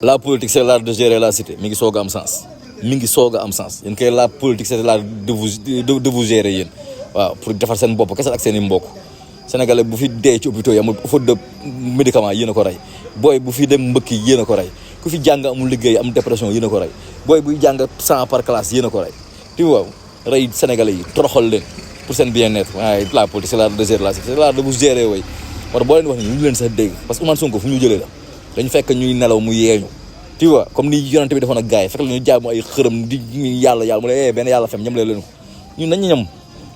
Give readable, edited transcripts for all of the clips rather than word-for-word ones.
la politique c'est l'art de gérer la cité mi ngi soog a am sens mi ngi soog a am sens yéen kay la politique c'est l'art de vous gérer yéen waaw pour defar seen bopp kese ak seen i mbokk sénégalais bu fi dee ci hôpitaux yi amul faute de médicament yéen a ko rey booy bu fi dem mbëkk yéen a ko rey ku fi jàng amul liggéey am dépression yéen a ko rey booy buy jàng 100 par classe yéen a ko rey tu vois rey sénégalais yi toroxal leen pour seen bien-être waaye la politique c'est l'art de gérer la cité c'est l'art de vous gérer way war boo leen wax ni ñu leen sax dégg parce que Ousmane Sonko fu ñu jëlee la dañu fekk ñuy nelaw mu yeeñu tu vois comme ni yonente bi defoon ak gars yi fekk la ñu jaamu ay xërëm di yàlla mu ne benn yàlla fem ñam leen ko ñun nañu ñam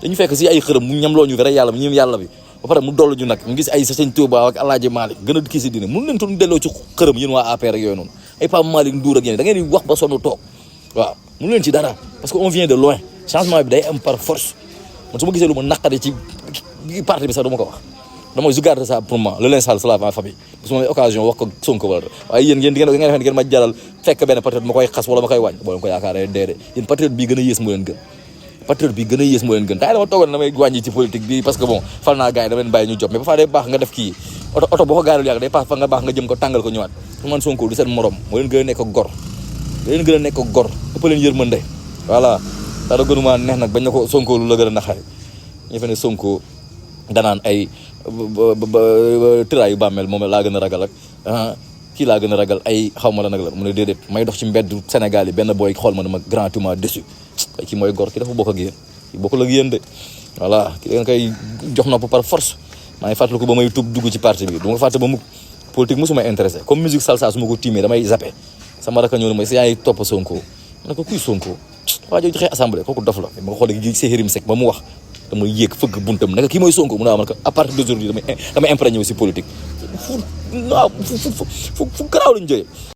dañu fekk si ay xërëm mu ñam loo ñu vrai yàlla ñun yàlla bi ba pare mu dollu ñu nag ñu gis ay Sëñ Tuubaa ak Alaaji Maalik gën a kii si dina mun leen toon delloo ci xërëm yéen waa APR ak yooyu noonu ay Pape Malick Ndour ak yéen da ngeen di wax ba sonn toog waaw mun leen ci dara parce que on vient de loin changement bi day am par force man su ma gisee lu ma naqari ci parti bi sax du ma ko wax dama je garde ça pour moi le linge sale c'est la famille su ma occasion wax ko Sonko wala waaye yéen di ngeen ma jaral fekk benn patriote ma koy xas wala ma koy wàññ boo leen ko yaakaaree déedéet yéen patriote bii gën a yées moo leen gën patriote bi gën a yées moo leen gën tay dama toogoon damay wàññi ci politique bi parce que bon fal naa gars yi dama leen bàyyi ñu job mais ba fa day baax nga def kii oto boo ko gaaral yàgg day baax fa nga baax nga jëm ko tàngal ko ñëwaat man Sonko du seen morom moo leen gën a nekk gor da leen gën a nekk gor ëpp leen yërmande voilà dara gënuma neex nag bañ na ko Sonko lu la gën a naxari ñu fe ne Sonko danaan ay tëraayu bàmmeel moom laa gën a ragal ak kii laa gën a ragal ay xaw ma la nag la mu ne déedéet may dox ci mbedd Sénégal yi benn booy xool ma ne ma grand tu m'as déçu kii mooy gor ki dafa bokk ak yéen kii bokkul ak yéen de voilà ki da nga koy jox nopp par force maa ngi fàttaliku ba may tub dugg ci parti bi du ma fàtte ba mu politique mosuma intéressé comme musique salsa su ma ko tiimee damay zappé sama raka ñëw ne ma si yaa ngi topp Sonko ma ne ko kuy Sonko waa jo joxee assemblée kooku dof la ma ko xoolee gi Yérim Seck ba mu wax dama yéeg fëgg buntam naka kii mooy Sonko mu ne man ko à partir d'aujourd'hui damay imprégné aussi politique fu garaaw lañu jógee